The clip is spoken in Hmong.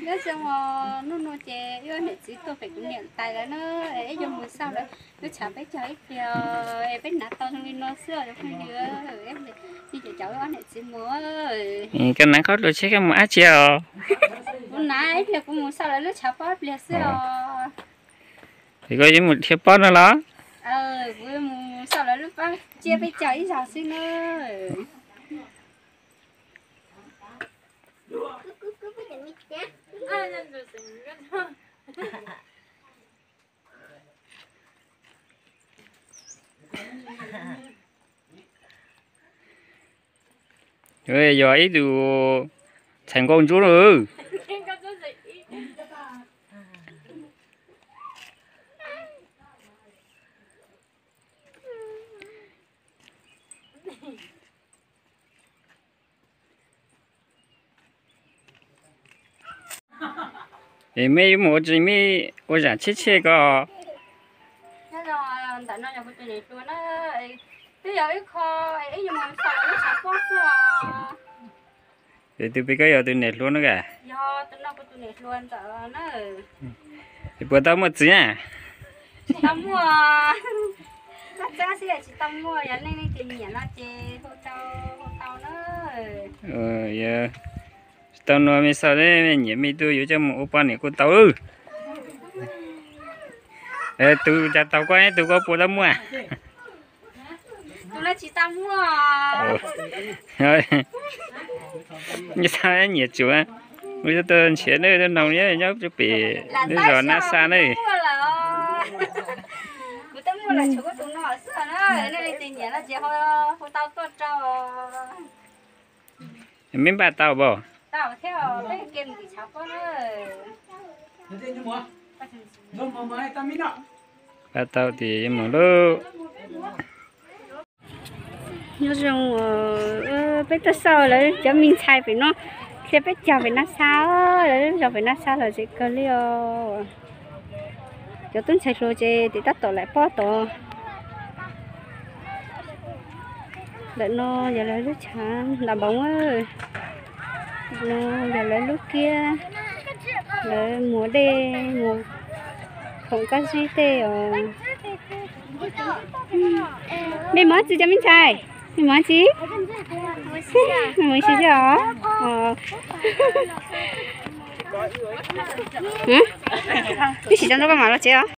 Ib xyoos hnub no ces wb niam txiv tuaj pem kuv niam tais lawv na, es wb yuav mus xauj lawv lub tshav peb cog ib pliag, es peb hnav tau zoo li no xwb os cov phooj ywg. Ces caum wb ob niam txiv mus. Koj hnav qhov dua tsheb koj mus dab tsi os? Kuv hnav ib pliag kuv mus xauj lawv lub tshav pob ib pliag xwb os. Es koj yuav mus dhia pob no los? Kuv mus xauj lawv lub pob tsiab peb cog ib zaug xwb na. Yog ib tug txhais nkaus ntsuab na. Es mej yuav mus ua tsi, mej ua zam tshiab tshiab ko? Nyob zoo, ntawm no yog kuv tus niam hluas na, twb yog wb kho, wb yuav mus xauj lawv lub tshav pob xwb os. Es tus pem koj yog tus niam hluas no ka? Yog, tus no kuv tus niam hluas ntawm na. Es puas tau muaj txiv na? Tsis tau muaj. Txab txab xwb tsis tau muaj, yog nej leej twg nyiam no ces hu tau, hu tau na. Tsis tau nug mej xauj, mej nyiam mej tuaj yuav coj mus ua poj niam kuj tau. Tus cas tau koj, tus koj puas tau muaj? Tus no tsis tau muaj. Nyiam tsuav, wb tuaj nrhiav neb tuaj noog nyob rau pem lub zos Nab Xab ne. Kuv twb muaj los tshuav kuv tus no xwb na, nej leej twg nyiam no ces hu tau tuaj rau. Meb npaj tau pom? Npaj tau ces yuav mus lauj. Nyob zoo, peb tuaj xauj lawv cov me ntxhais pem no, thiab peb cog pem Nab Xab, lawv zos pem Nab Xab los zem kawg li os. Cov tub ntxhais hluas ces tim tab tom lam pob tod. Ntawm no yog lawv lub tshav ntas npoov, no yog lawv lub kiab, lawv muas dej, muas khoom kab zib tej os. Mej mus tsi cov me ntxhais? Mej mus tsi? Mej mus ib si xwb os. Ib sim tso nrog koj mam los tsev os.